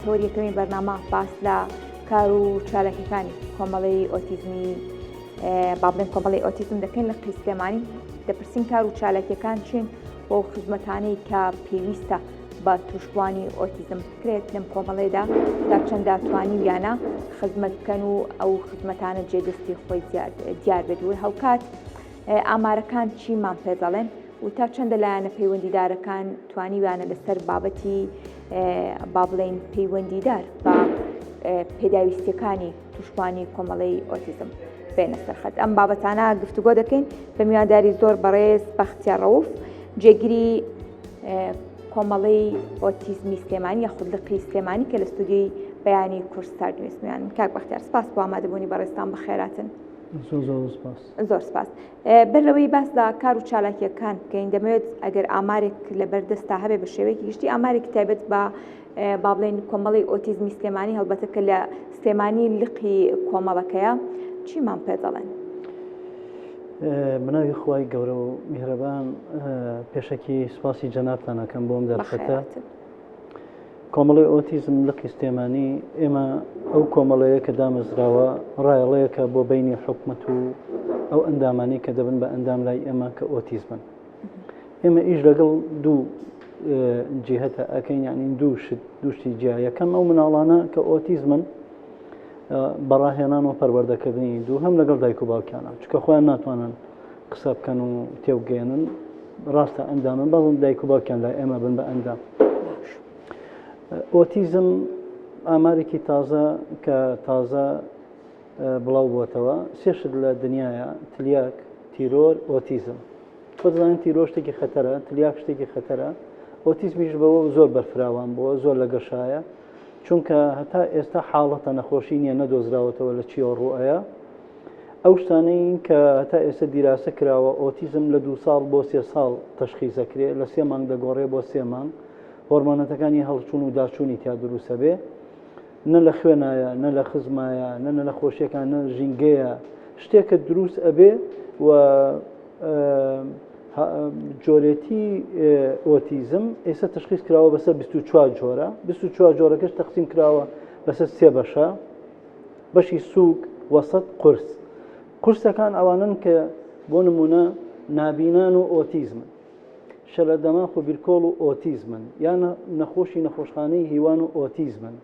تەوەری یەکەمی بەرنامە باس لە کار و چالاکیەکانی کۆمەڵەی ئۆتیزمی با بڵێن کۆمەڵی ئۆتیزم دەکەین لە قی سلێمانی. دەپرسین کار و چالاکیەکان چین بۆ خزمەتانەی کە پێویستە بە توشبوانی ئۆتیزم بکرێت لەم کۆمەڵەیەدا، تا چەندە توانیویانە خزمەت بکەن و ئەو خزمەتانە جێدەستی خۆی دیار بێت و هاوکات ئامارەکان چیمان پێ دەڵێن و تا چەندە لایەنە پەیوەندیدارەکان توانیویانە لەسەر بابەتی با بڵێین پەیوەندیدار بە پێداویستیەکانی توشبوانی کۆمەڵەی ئۆتیزم بێنە سەرخەت. ئەم بابەتانە گفتوگۆ دەکەین بە میوانداری زۆر بەڕێز بەختیار ڕەوف، جێگری کۆمەڵەی ئۆتیزمی سلێمانی یاخود لقی سلێمانی کە لە ستۆدیۆی بەیانی کوردستار نیوز میوانن. کاک بەختیار سپاس بۆ ئامادەبوونی بەڕێزتان، بەخێراتن. زۆر زۆر سپاس. زۆر سپاس. بەر لەوەی باس لە کار و چالاکیەکان بکەین دەمەوێت ئەگەر ئامارێک لە بەردەستا هەبێ بە شێوەیەکی گشتی ئامارێکی تایبەت بە با بڵێن کۆمەڵی ئۆتیزمی سلێمانی، هەڵبەتە کە لە سلێمانی لقی کۆمەڵەکەیە، چیمان پێ دەڵێن؟ بەناوی خوای گەورە و میهرەبان پێشەکی سوپاسی جەنابتان ئەکەم بۆم دەرفەتە. کۆمەڵی ئۆتیزم لقی سلێمانی ئێمە ئەو کۆمەڵەیە کە دامەزراوە ڕایەڵەیەکە بۆ بینی حکومەت و ئەو ئەندامانی کە دەبن بە ئەندام لای ئێمە کە ئۆتیزمن. ئێمە ئیش لەگەڵ دوو جیهەتە ئەکەین، یعنی دوو شت دوو شتی جیا. یەکەم ئەو مناڵانە کە ئۆتیزمن بەڕاهێنان و پەروەردەکردنی، دوو هەم لەگەڵ دایک و باوکیانە، چونکە خۆیان ناتوانن قسە بکەن و تێبگەێنن، ڕاستە ئەندامن بەڵام دایک و باوکیان لای ئێمە بن بە ئەندام. ئۆتیزم ئامارێکی تازە کە تازە بڵاو بووەتەوە، سێ شت لە دنیاە، تلیاک، تیرۆر، ئۆتیزم. خۆ دەزانین تیرۆر شتێکی خەتەرە، تلیاک شتێکی خەتەرە، ئۆتیزمیش بەوە زۆر بەرفراوان بووە، زۆر لە گەشایە، چونکە هەتا ئێستا حاڵەتە نەخۆشی نییە، نەدۆزراوەتەوە لە چیەوە ڕوئەیە. ئەو شتانەی کە هەتا ئێستا دیراسە کراوە، ئۆتیزم لە 2 ساڵ بۆ 3 ساڵ تەشخیزەکرێ، لە 3 مانگ دەگۆڕێ بۆ 3 مانگ، هۆرمۆنەتەکانی هەڵچوون و داچوونی تیا دروستە بێ، نە لە خوێنایە، نە لە خزمایە، نە لە نەخۆشیەکان، نە ژینگەیە، شتێکە دروست ئەبێ و جۆرێتی ئۆتیزم ئێستا تشخیص کراوە بەسەر 24 جۆرە، 24 جۆرەکەش تەقسیم کراوە بەسەر سێ بەشە، بەشی سووک، وەسەت، قورس. قورسەکان ئەوانن کە بۆ نمونە نابینان و ئۆتیزمن، شەلەدەماخ و بیرکۆڵ و ئۆتیزمن، یان نەخۆشی نەخۆشخانەی هیوان و ئۆتیزمن.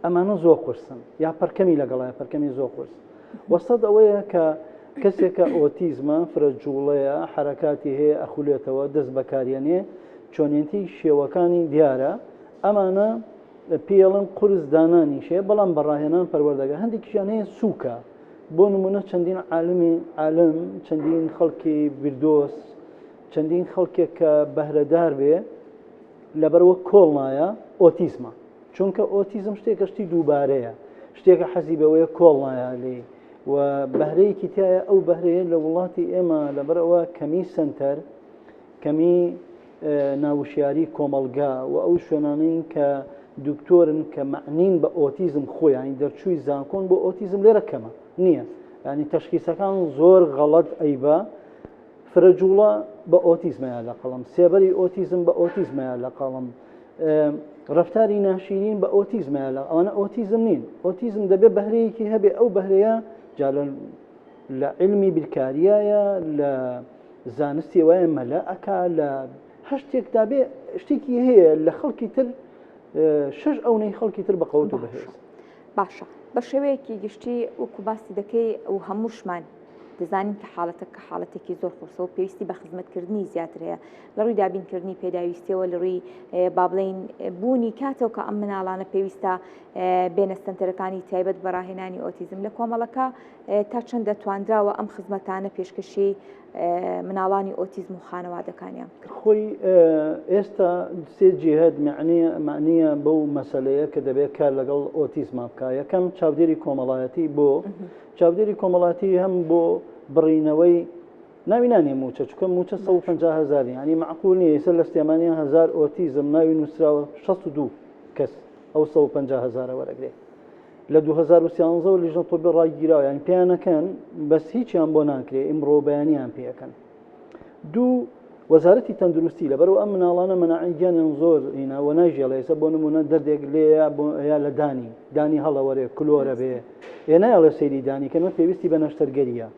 ئەمانە زۆر قورسن، یا پەرکەمی لەگەڵایە، پەرکەمی زۆر قورس. وەسەت ئەوەیە کە کەسێکە ئۆتیزمە، فرە جوڵەیە، حرەکاتی هەیە، ئەخولێتەوە، دەست بەکاریەنێ، چۆنیەتی شێوەکانی دیارە. ئەمانە پێڵن قورس دانانیشێ، بەڵام بە ڕاهێنان پەروەردەگە. هەندێکیشیان هەیە سووکە، بۆ نمونە چەندین عالمی عالم، چەندین خەڵکی بیردۆز، چەندین خەڵکێک کە بەهرەدار بێ لەبەرەوە کۆڵ نایە ئۆتیزمە، چونکە ئۆتیزم شتێکە شتی دووبارەیە، شتێکە حەزی بەوەیە کۆڵ نایە لێی و بەهرەیەکی تایە. ئەو بەهرەیە لە وڵاتی ئێمە لەبەرەوە کەمی سنتەر، کەمی ناوشیاری کۆمەڵگا و ئەو شوێنانەی کە دکتۆرن کە معنین بە ئۆتیزم خۆیان دەرچووی زانکۆن بۆ ئۆتیزم لێرە کەمە نییە، ینی تەشخیسەکان زۆر غەڵەت ئەیبا. فرە جوڵە بە ئۆتیزمەیە لە قەڵم، سێبەری ئۆتیزم بە ئۆتیزمەیە لە قەڵم، ڕفتاری ناشیرین بە ئۆتیزمەیە لە ئەوانە ئۆتیزم نین. ئۆتیزم دەبێ بەهرەیەکی هەبێ، ئەو بەهرەیە جا لە علمی بیرکاریایە، لە زانستی وایە مەلا ئەکا، لە هەر شتێکدا بێ شتێکی هەیە لە خەڵکی تر شەش ئەونەی خەڵکی تر بە قەوت و بەهێز. باشە بە شێوەیەکی گشتی وەکو باسی دەکەی و هەمووشمان دەزانین کە حاڵەتەکە حاڵەتێکی زۆر قورسە و پێویستی بە خزمەتکردنی زیاتر هەیە لە ڕووی دابینکردنی پێداویستیەوە، لە ڕووی با بڵێین بوونی کاتەوە کە ئەم مناڵانە پێویستە بێنە سەنتەرەکانی تایبەت بە ڕاهێنانی ئۆتیزم لە کۆمەڵەکە، تا چەند دەتوانراوە ئەم خزمەتانە پێشکەشی مناڵانی ئۆتیزم و خانەوادەکانیان بکرێت؟ خۆی ئێستا سێ جیهت معنیە بەو مەسەلەیە کە دەبێت کار لەگەڵ ئۆتیزما بکە. یەکەم چاودێری کۆمەڵایەتی، بۆ چاودێری کۆمەڵاتی هەم بۆ بڕینەوەی ناوی نانێ موچە، چونکە موچە 150 هزاری ینی معقول نییە. ئێستا لە سلێمانی 1000 ئۆتیزم ناوی نووسراوە 62 کەس ئەو 150 هزارە وەرەگرێ. لە 2013 لیژنە طبی ڕاگیراوە، یان پێیانەکەن بەس هیچیان بۆ ناکرێ، ئیمڕۆ بەیانیان پێەکەن. دوو وەزارەتی تەندروستی لەبەرئەوە ئەم مناڵانە مەناعەی گیانیان زۆر هینا و نایژێڵێ ئێستا بۆ نمونە دەردێک لێیە بۆ یا لە دانی دانی هەڵەوەرێ کلۆرە بێ ئێ نایەڵێ سەیری دانی کەمە پێویستی بە نەشتەرگەریە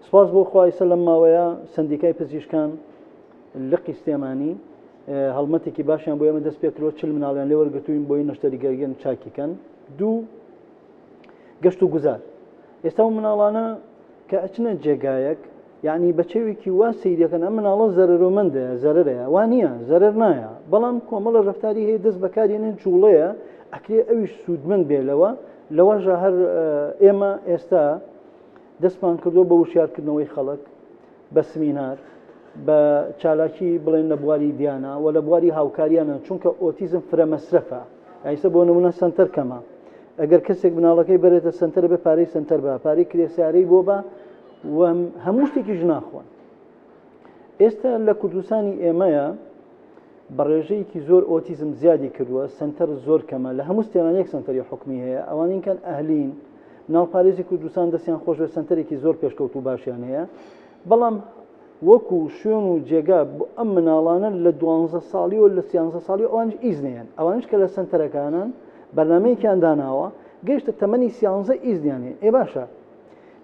سپاس بۆ خوا ئێستا لەم ماوەیە سندیکای پزیشکان لقی سلێمانی هەڵمەتێکی باشیان بۆ ئێمە دەست پێکرەوە چل مناڵیان لێ وەرگتوین بۆی نەشتەرگەریان چاکیکەن دوو گەشت و گوزار ئێستا و مناڵانە کە ئەچنە جێگایەک یەعنی بە چێوێکی وا سەیرەکەن ئەم مناڵە زەرەرۆمەندە زەرەرەیە وا نییە زەرەر نایە بەڵام کۆمەڵە ڕفتاری هەیە دەست بەکارێنن جوڵەیە ئەکرێ ئەویش سوودمەند بێ لەوە لەوەژە هەر ئێمە ئێستا دەستمان کردووە بە وشیارکردنەوەی خەڵک بە سمینار بە چالاکی بڵێن لە بواری دیانە و لە بواری هاوکاریانە چونکە ئۆتیزم فرە مەسرەفە ئایسە بۆ نمونە سنتەر کەمە ئەگەر کەسێک مناڵەکەی بەرێتە سنتەر بێ پارەی سنتەر بە پارەی کرێسارەی بۆ بە و هەموو شتێکیش ناخۆن ئێستا لە کوردستانی ئێمەیە بە ڕێژەیەکی زۆر ئۆتیزم زیادی کردووە سنتەر زۆر کەمە لە هەموو سلێمانی یەک سنتەری حکومی هەیە ئەوانین کەن ئەهلین مناڵپارێزی کوردستان دەستیان خۆش بێت سنتەرێکی زۆر پێشکەوت و باشیان هەیە بەڵام وەکو شوێن و جێگا بۆ ئەم مناڵانە لە دوانزە ساڵی و لە سیانزە ساڵی ئەوانش ئیزنیان ئەوانش کە لە سنتەرەکانن بەرنمەیەکیان داناوە گەیشتە تەمەنی سیانزە ئیزنیان هەیە ئێ باشە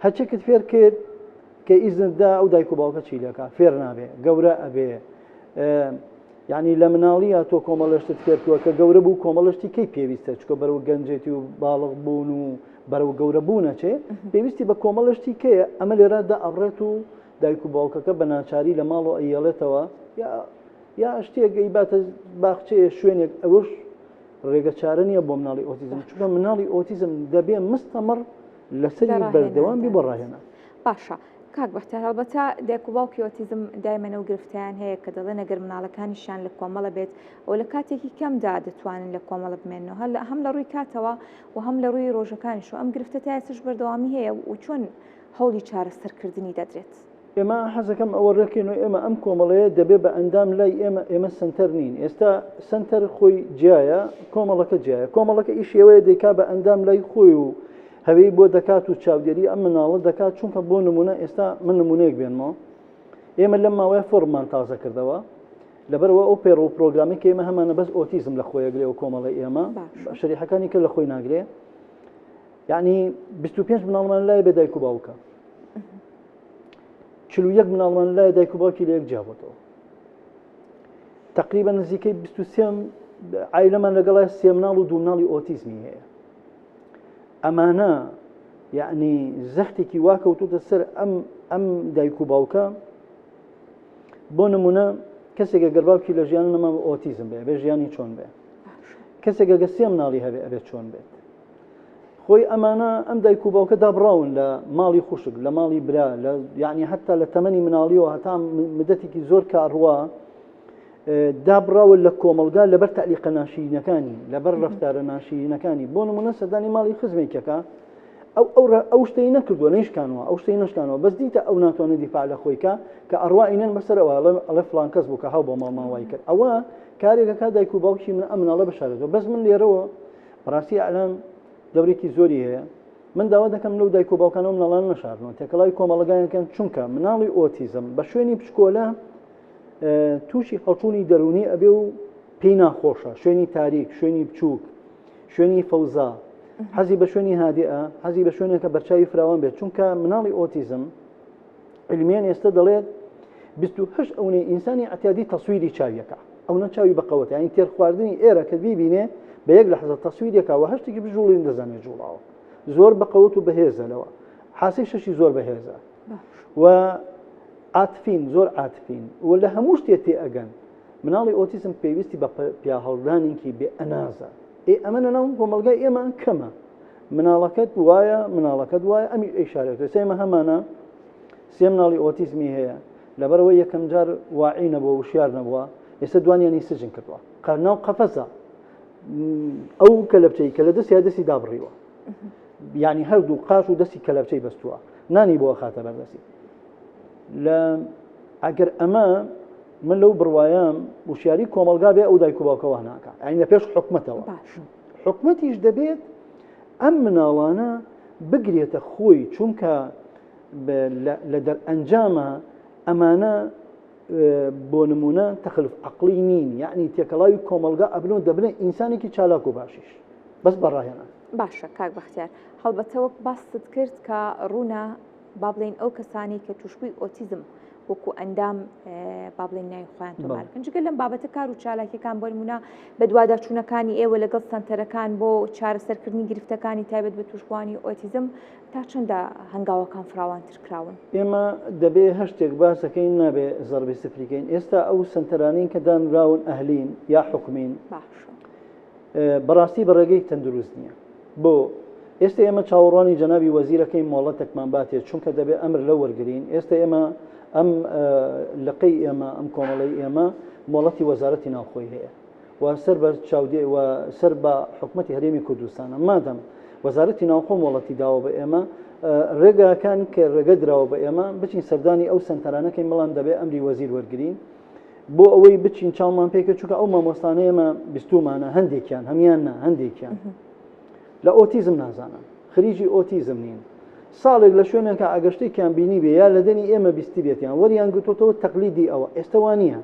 هەرچێکت فێر کرد کە ئیزنت دا ئەو دایک و باوکە چی لەکا فێر نابێ گەورە ئەبێ یعنی لە مناڵیە تۆ کۆمەڵشتت فێرکووە کە گەورە بوو کۆمەڵشتی کەی پێویستە چکە بەرەو گەنجێتی و باڵغ بوون و بەرەو گەورە بوونەچێ پێویستی بە کۆمەڵشتی کەیە ئەمە لێرە دا ئەڕێت و دایک و باوکەکە بە ناچاری لە ماڵەوە ئەیەڵێتەوە یا یا شتێک ئەیباتە باخچەیە شوێنێک ئەوەش ڕێگە چارە نییە بۆ مناڵی ئۆتیزم چونکە مناڵی ئۆتیزم دەبێ مستەمڕ لەسەری بەردەوام بی بۆ ڕاهێنان. باشە کاک بەختیار هەڵبەتە دایک و باوکی ئۆتیزم دایمەنە و گرفتیان هەیە کە دەڵێن ئەگەر مناڵەکانیشیان لە کۆمەڵە بێت ئەو لە کاتێکی کەمدا دەتوانن لە کۆمەڵە بمێنەوە هەر هەم لە ڕووی کاتەوە و هەم لە ڕووی ڕۆژەکانیشەوە ئەم گرفتە تا ئێستاش بەردەوامی هەیە و چۆن هەوڵی چارەسەرکردنی دەدرێت؟ ئێمە حەزەکەم ئەوە ڕێکین و ئێمە ئەم کۆمەڵەیە دەبێ بە ئەندام لای ئێمە ئێمە سنتەر نین ئێستا سنتەر خۆی جیایە کۆمەڵەکە جیایە کۆمەڵەکە ئیشیەوەیە دەیکا بە ئەندام لای خۆی و هەوێی بۆ دەکات و چاودێری ئەم مناڵە دەکات چونکە بۆ نمونە ئێستا من نمونەیەک بێنمەوە ئێمە لەم ماوەیە فۆرممان تازە کردەوە لەبەرەوە ئەو پەیڕەو و پرۆگرامی کە ئێمە هەمانە بەس ئۆتیزم لە خۆیەگرێ و کۆمەڵی ئێمە شەریحەکانی کە لە خۆی ناگرێ یعنی 25 مناڵمان لای بێ دایک و باوکە 41 مناڵمان لای دایک و باوکی لە یەک جیابۆتەوە تقریبا نزیکەی 23 عیلەمان لەگەڵای سێ مناڵ و دوو مناڵی ئۆتیزمی هەیە ئەمانە یعنی زەختێکی وا کەوتوتە سەر ئەم ئەم دایک و باوکە بۆ نمونە کەسێک گەر باوکی لە ژیان نەما ئۆتیزم بێ بێ ژیانی چۆن بێ کەسێک گە سێ مناڵی هەبێ ئەبێت چۆن بێت خۆی ئەمانە ئەم دایک و باوکە دابڕاون لە ماڵی خوشک لە ماڵی برا لە یعنی حتا لە تەمەنی مناڵیەوە هەتا مدەتێکی زۆر کاڕوە دابڕاوە لە کۆمەڵگا لەبەر تەعلیقە ناشیرینەکانی لەبەر ڕەفتارە ناشیرینەکانی بۆ نمونە سەردانی ماڵی خزمێکەکە ئەو ئەو ئەو شتەی نەکردووە نەیشکانوە ئەو شتەی نەشکانەوە بەس دیتە ئەو ناتوانێت دیفاع لە خۆی کە کە ئەڕوا ئینەن بەسەرەوە ئەڵێ فلان کەس بوو کە هاو بۆ ماڵمان وای کرد ئەوە کارێکەکە دایک و باوکی من ئەم مناڵە بشارێتەوە بەس من لێرەوە بەڕاستی ئەلان دەورێکی زۆری هەیە من داوا دەکەم لەو دایک و باوکانەوە مناڵان نەشارنەوە تێکەڵاوی کۆمەڵگایان چونکە مناڵی ئۆتیزم بە شوێنی بچکۆلە تووشی هەڵچوونی دەروونی ئەبێ و پێی ناخۆشە شوێنی تاریک شوێنی بچووک شوێنی فەوزا حەزی بە شوێنی هادئە حەزی بە شوێنێکە بەرچاوی فراوان بێت چونکە مناڵی ئۆتیزم علمیان ئێستا دەڵێت 28 ئەونەی ئینسانی ئەتیادی تەسویری چاویەکە ئەو نە چاوی بەقەوەت ینی تێر خواردنی ئێرە کە بیبینێ بە یەک لەحزە تەسویرێکە و هەشتێکی بجوڵین دەزانێت جوڵاوە زۆر بەقەوت و بەهێزە لەوە حاسی شەشی زۆر بەهێزە و عاتفین زۆر عاتفین و لە هەموو شتێ تێ ئەگەن مناڵی ئۆتیزم پێویستی بە پیاهەڵدانێکی بێ ئەنازە ئێ ئەمە لە ناو کۆمەڵگای ئێمە کەمە مناڵەکەت وایە مناڵەکەت وایە ئەمی ئەیشارێت سێمە هەمانە سێ مناڵی ئۆتیزمی هەیە لەبەرەوە یەکەم جار واعی نەبووە وشیار نەبووە ئێستا دوانیانی سجن کردووە قەرناو قەفەزە ئەو کەلەپچەی کە لە دەستی دەستی دابڕیوە یعنی هەردوو قاچ و دەستی کەلەپچەی بەستووە نانی بۆ خاتە بەردەستی لە ئەگەر ئەمە من لەو بڕوایم وشیاری کۆمەلگا بێ ئەو دایک و باوکەوە ناکە ئەین لە پێش حکومەتەوە حکومەتیش دەبێت ئەم مناڵانە بگرێتە خۆی چونکە لە دەرئەنجامە ئەمانە. بۆ نمونە تەخلف عقلی نین یعنی تێکەڵاوی کۆمەڵگا ئەبن و دەبنە ئینسانێکی چالاک و باشیش بەس بە ڕاهێنان. باشە کاک بەختیار هەڵبەتە وەک باست کرد کە ڕوونە با بڵێین ئەو کەسانەی کە توشبووی ئۆتیزم وەکو ئەندام با بڵێن ناوی خۆیان تۆمار بکەن جگە لەم بابەتە کار و چالاکیەکان بۆ نمونە بەدواداچوونەکانی ئێوە لەگەڵ سەنتەرەکان بۆ چارەسەرکردنی گرفتەکانی تایبەت بە توشبووانی ئۆتیزم تا چەندە هەنگاوەکان فراوانتر کراون؟ ئێمە دەبێ هەر شتێک باس دەکەین نابێ زەربەی سفری کەین ئێستا ئەو سەنتەرانەی کە دانراون ئەهلین یا حکومین باشە بەڕاستی بە ڕێگەی تەندروست نییە بۆ ئێستا ئێمە چاوەڕوانی جەنابی وەزیرەکەی مۆڵەتێکمان باتێت چونکە دەبێ ئەمر لەو وەرگین ئێستا ئێمە ئەم لقەی ئێمە ئەم کۆمەڵەی ئێمە مۆڵەتی وەزارەتی ناوخۆی هەیە و سەر بە چاودێ و سەر بە حکومەتی هەرێمی کوردستانە مادەم وەزارەتی ناوخۆ مۆڵەتی داوە بە ئێمە ڕێگاکان کە ڕێگە دراوە بە ئێمە بچین سەردانی ئەو سنتەرانەکەین بەڵام دەبێ ئەمری وەزیر وەرگین بۆ ئەوەی بچین چاومان پێکە چونکە ئەو مامۆستانە ئێمە بیستومانە هەندێکیان هەمان نا هەندێکیان لە ئۆتیزم نازانن خریجی ئۆتیزم نین ساڵێک لە شوێنێکە ئەگەشتێکیان بینی بێ یا لە دەمی ئێمە بیستی بێتیان وەریان گرتوتەوە تەقلیدی ئەوە ئێستا وانە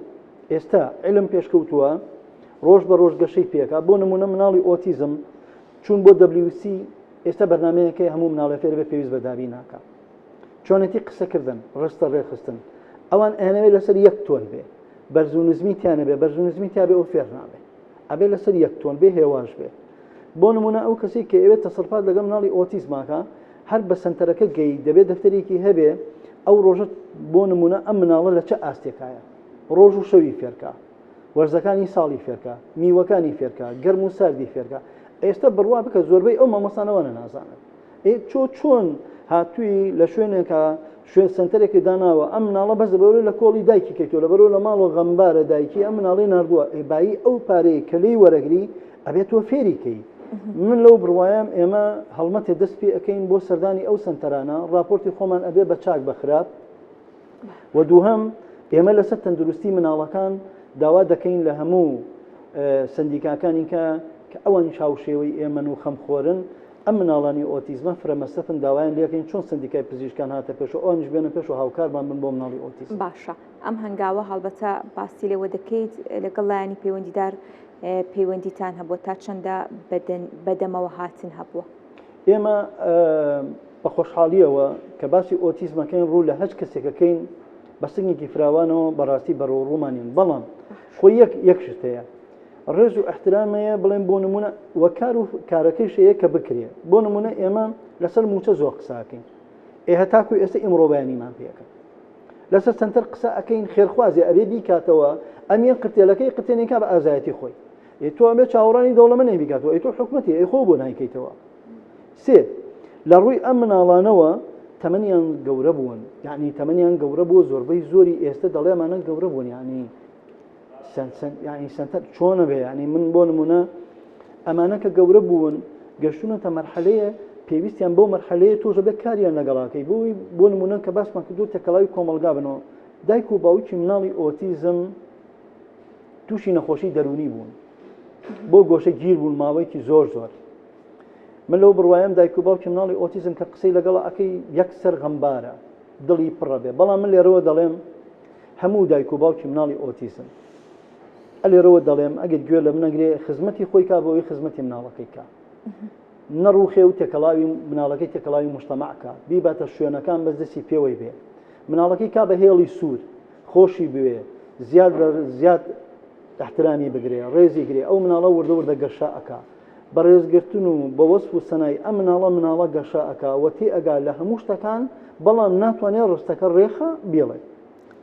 ئێستا علم پێشکەوتووە ڕۆژ بە ڕۆژ گەشەی پێکا بۆ نمونە مناڵی ئۆتیزم چون بۆ WC ئێستا بەرنمەیەکەی هەموو مناڵێ فێر بێ پێویست بە دابی ناکە چۆنێتی قسەکردن ڕستە ڕێخستن ئەوان ئەیانەوێت لەسەر یەک تۆن بێ بەرز و نزمی تیانە بێ بەرز و نزمی تیا بێ ئەو فێر نابێ ئەبێ لەسەر یەک تۆن بێ هێواش بێ بۆ نمونە ئەو کەسی کە ئەوێت تەسەرفات لەگەڵ مناڵی ئۆتیزماکە هەر بە سنتەرەکە گەی دەبێت دەفتەرێکی هەبێ ئەو ڕۆژە بۆ نمونە ئەم مناڵە لە چه ئاستێکایە ڕۆژ و شەوی فێرکە وەرزەکانی ساڵی فێرکە میوەکانی فێرکە گەرم و ساردی فێرکە ئێستا بڕوا بکە زۆربەی ئەو مامۆستانەوەە نازانن ئێ تۆ چۆن هاتووی لە شوێنێکا شوێن سنتەرێکی داناوە ئەم مناڵە بەس لەبەرەوە لە کۆڵی دایکی کەیتەوە لەبەرەوە لە ماڵەوە غەمبارە دایکی ئەم مناڵی ناردووە ئێ بایی ئەو پارەیە کە لێی وەرەگری ئەبێت تۆ فێری کەی من لەو بڕوایم ئێمە هەڵمەتێ دەست پێ ئەەکەین بۆ سەردانی ئەو سنتەرانە راپۆرتی خۆمان ئەبێ بە چاک بە خراپ و دووهەم ئێمە لەسەر تەندروستی مناڵەکان داوا دەکەین لە هەموو سندیکاکانی کە کە ئەوانیش هاوشێوەی ئێمەن و خەمخۆرن ئەم مناڵانی ئۆتیزمە فرە مەسرەفن داوایان لێکەین چۆن سەندیکای پزیشکان هاتە پێش و ئەوانیش بێنە پێش و هاوکارمان بن بۆ مناڵی ئۆتیزم. باشە ئەم هەنگاوە هەڵبەتە باسی لێوە دەکەیت لەگەڵ لایەنی پەیوەندیدار پەیوەندیتان هەبووە تا چەندە بەدەمەوە هاتن هەبووە؟ ئێمە بە خۆشحاڵیەوە کە باسی ئۆتیزمەکەین ڕوو لە هەچ کەسێکەکەین بە سنگێکی فراوانەوە بەڕاستی بەڕۆڕوومانین بەڵام خۆی یەک یەک شت هەیە ڕێز و ئیحترام هەیە بڵێن بۆ نمونە وە کار و کارەکەیش هەیە کە بکرێ بۆ نمونە ئێمە لەسەر موچە زۆر قسە ئەکەین ئێ هەتاکو ئێستا ئیمڕۆ بەیانیمان پێەکەن لەسەر سەنتەر قسە ئەەکەین خێرخوازی ئەبێ بیکاتەوە ئەمیان قرتێلەکەی قرتێنێکا بە ئازایەتی خۆی ئێ تۆ ئەمێ چاوەڕانی دەوڵەمەنێ بیکاتەوە ئەی تۆ حکومەتی ئەی خۆ بۆ نایکەیتەوە سێ لە ڕووی ئەم مناڵانەوە تەمەنیان گەورە بوون یعنی تەمەنیان گەورە بووە زۆربەی زۆری ئێستا دەڵێمانە گەورە بوون یعنی یعنی سەنتەر چۆنە بێ یعنی من بۆ نمونە ئەمانە کە گەورە بوون گەشتونەتە مەرحەلەیە پێویستیان بۆ مەرحەلەیە تۆژە بێ کاریان لەگەڵاکەی بۆی بۆ نمونە کە باسمان کردو تێکەڵاوی کۆمەڵگا بنەوە دایک و باوکی مناڵی ئۆتیزم تووشی نەخۆشی دەرونی بوون بۆ گۆشە گیر بوون ماوەیەکی زۆر زۆر من لەو بڕوایم دایک و باوکی مناڵی ئۆتیزم کە قسەی لەگەڵ ئەەکەی یەکسەر غەمبارە دڵی پڕە بێ بەڵام من لێرەوە دەڵێم هەموو دایک و باوکی مناڵی ئۆتیزم ئەلێرەوە دەڵێم ئەگەر گوێ لە منەگرێ خزمەتی خۆی کا بۆی خزمەتی مناڵەکەی کا نەڕوخێ و تێکەڵاوی مناڵەکەی تێکەڵاوی مشتەمەعکە بیباتە شوێنەکان بەس دەستی پێوەی بێ مناڵەکەی کا بە هێڵی سوور خۆشی بوێ زیاد لە زیاد احترامی بگرێ ڕێزی گرێ ئەو مناڵە وردە وردە گەشە ئەکا بە ڕێزگرتن و بە وەسف و سەنای ئەم مناڵە مناڵە گەشە ئەکا و تێ ئەگا لە هەموو شتەکان بەڵام ناتوانێ ڕستەکە ڕێخە بیڵێ.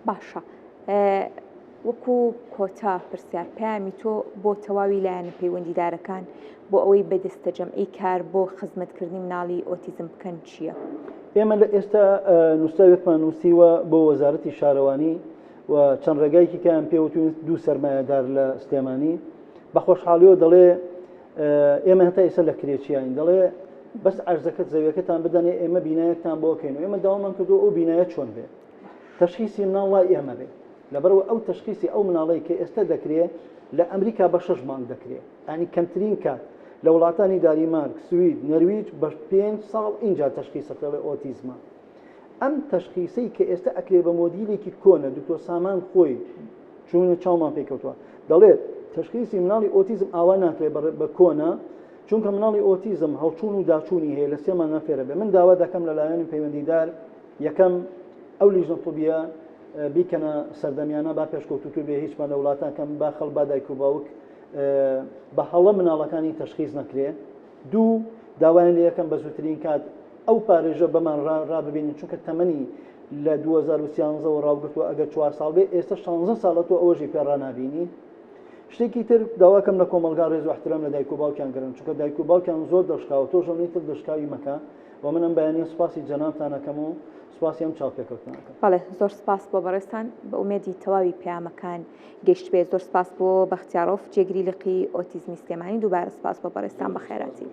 باشە وەکو کۆتا پرسیار پەیامی تۆ بۆ تەواوی لایەنە پەیوەندیدارەکان بۆ ئەوەی بە دەستەجەمعی کار بۆ خزمەتکردنی مناڵی ئۆتیزم بکەن چییە؟ ئێمە لە ئێستا نووسراوێکمان نووسیوە بۆ وەزارەتی شارەوانی و چەند ڕێگایەکی کەیان پێوتوین دوو سەرمایەدار لە سلێمانی بە خۆشحاڵیەوە دەڵێ ئێمە هەتا ئێستا لە کرێچیین دەڵێ بەس ئەرزەکەت زەویەکەتان بدەنێ ئێمە بینایەکتان بۆ کەین و ئێمە داوامان کردو ئەو بینایە چۆن بێ تەشخیسی مناڵ لای ئێمە بێ لەبەرەوە ئەو تەشخیسی ئەو مناڵەی کە ئێستا دەکرێ لە ئەمریکا بە شەش مانگ دەکرێ ئەنی کەمترین کات لە وڵاتانی دانیمارک سوید نەرویج بە پێنج ساڵ اینجا تەشخیسەکەڵێ ئۆتیزمە. ئەم تەشخیسەی کە ئێستا ئەکرێ بە مۆدیلێکی کۆنە، دکتۆر سامان خۆی چوونە چاومان پێکەوتووە دەڵێت تەشخیسی مناڵی ئۆتیزم ئاوا ناکرێت بە کۆنە، چونکە مناڵی ئۆتیزم هەڵچوون و داچوونی هەیە لە سێ مانگا فێرە بێ. من داوا دەکەم لە لایەنی پەیوەندیدار یەکەم ئەو لیژنە طبیە بیکەنە سەردەمیانە با پێشکەوتوتر بێ هیچمان لە وڵاتان کەم با خەڵ با دایک و باوک بە هەڵە مناڵەکانی تەشخیص نەکرێ. دوو، داوایان لێ ئەکەم بە زووترین کات ئەو پارێژە بەمان ڕاببینن، چونکە تەمەنی لە 2013 وە ڕاوگرتووە، ئەگەر چوار ساڵ بێ ئێستا 16 ساڵە تۆ ئەوەشی پێ ڕانابینی. شتێکی تر داواکەم لە کۆمەڵگا ڕێز و احترام لە دایک و باوکیان گرن، چونکە دایک و باوکیان زۆر دڵشکاوە، تۆش ئەونەی تر دڵشکاوی مەکە. و من ئەم بەیانیە سوپاسی جەنابتان ئەکەم و سوپاسی ئەم چاوپێکەوتنە ئەکەم. بەڵێ زۆر سپاس بۆ بەڕێزتان، بە ئومێدی تەواوی پەیامەکان گەیشتبێت. زۆر سپاس بۆ بەختیار ڕەوف جێگری لقی ئۆتیزمی سلێمانی، دووبارە سپاس بۆ بەڕێزتان، بەخێرهاتی.